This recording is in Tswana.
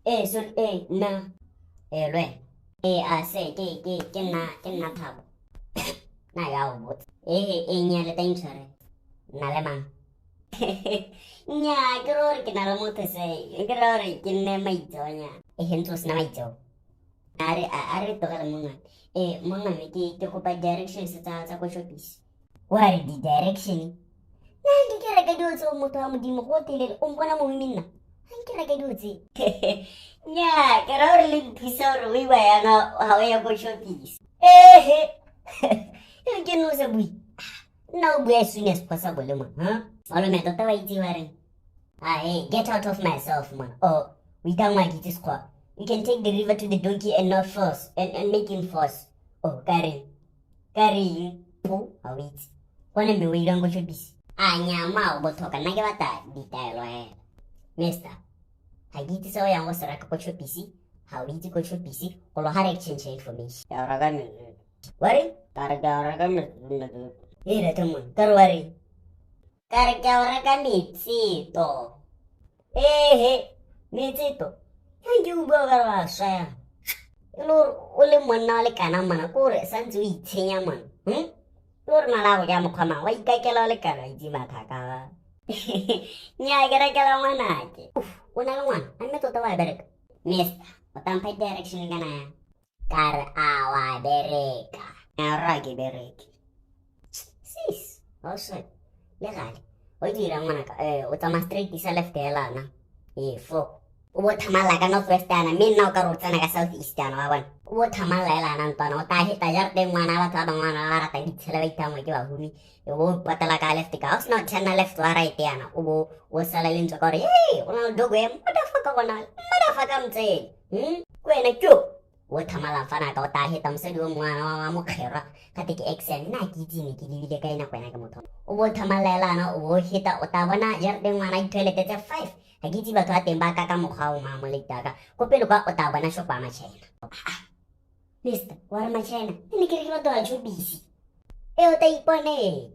Ee, sorry, ee, nna. Ee, le wena. Ee, a se ke nna Thabo. Na ya o botsa. Ee, ee, nnyaa, le tla intshwarela. Nna le mang? Nnyaa, ke re gore ke na le motho se, ke re gore ke nne maitseonyana. Ee, ntse o sena maitseo. A re tlogele mongame. Ee, mongame, ke kopa directions tsa ko Choppies. Wa re di-direction? Nna nke ke reka dilo tseo, motho wa Modimo, go telele o mpona mongwe nna. Ga nke reka dilo tse. Nnyaa, ke ra gore le nthusa gore o iwa yang ga o ya ko Choppies. Ehe. E ke nne o sa bue. Nna o bua as soon as possible man. Huh? Malome, tota wa itse wa reng? Ah, hey, get out of myself, man. Oh, we don't want it squad. You can take the river to the donkey and not force and make him force. Oh, ka reng? Ka reng? Po, ha o itse. Gone mme o irang ko Choppies. A nya ma o botlhokwa, nna ke batla ditaelo hela. Mister, ga ke itse se o yang go se reka ko Choppies, ga o itse ko Choppies, go lo ga re exchange information. Ke a reka metsi. Wa reng? Ka re ke a reka metsi. Ee, rata mon, ka re wa reng? Ka re ke a o reka metseto. Ehe, metseto. Yang ke o bua o ka re wa swa yang. E le gore o le monna wa lekana mana, ke gore santse o itshenya mana. Ke gore mala go ja mokgwa mang, wa ikakela o lekana, itse mathaka ba. Nnyaa, ke rekela ngwanake. O na le ngwana, a mme tota wa bereka? Mister, o tampha direction kana yang? Ka re a wa bereka. A ra ke bereke. Sis, o swe. Le gale, o dira ngwanaka, o tsamaya straight isa left helana. Ee, fo. O bo thamalla ka north west yana, mme nna o ka re o tsena ka south east yana, wa bona. O bo thamalla helana ntwana, o tla heta jarateng ngwana batho ba bangwe ba ratang ditshela ba ithangwe ke bahumi. E bo patela ka left ka, o sena o turn left wa right yana, o bo o sala le ntswa ka gore, hey, go na le dogo e motherfucker gona, motherfucker mtsele. Ke wena ke o thamala fana ka o tla heta mosadi o mongwana wa mokgerwa gate ke accent, nna ke itse ne ke lebile ka ena go wena ke motho. O bo thamalla o bo heta, o tla bona jarateng ngwana di-toilet tse 5. Ga ke itse batho ba teng ba ka ka mokgwa o mang mo leitaka. Ko pele kwa o tla bona shop ya ma-China. Mister, wa re ma-China? Ne ke re ke batho ba Choppies. E o tla ipone.